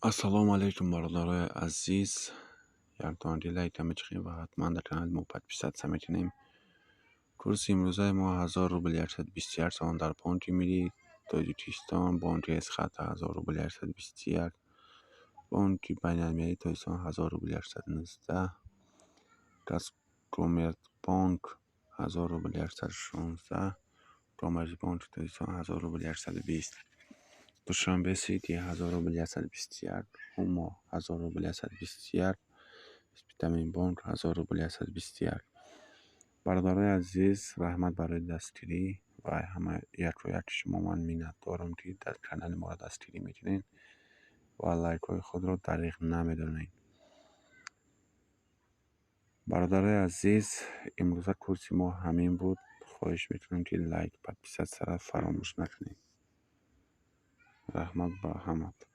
Ассалому алайкум, бародарои азиз. Якдонаги лайка мечиқем ва ҳатман дар канали мо подписаться мекунем. Курси имрӯзаи мо 1000 рубл 121 сомон дар Бонки Миллии Тоҷикистон, бонки Эсхата 1000 рубл 121, Бонки Байналмилалии Тоҷикистон 1000 рубл 119, Казкоммерцбонк 1000 рубл 116, Коммерцбонки Тоҷикистон 1000 рубл 120, Душанбе Сити 1000 рубл 121, Ҳумо 1000 рубл 121, Спитаменбонк 1000 рубл 121. Бародарои азиз, раҳмат барои дастгирӣ ва ҳама яку яки шумо. Ман миннатдорам, ки дар канали моро дастгирӣ мекунед ва лайкҳои худро дариғ намедонед. Бародарои азиз, имрӯза курси мо ҳамин буд. Хоҳиш мекунам, ки лайк, подписаться ро фаромӯш накунед. Раҳмат ба ҳаматон.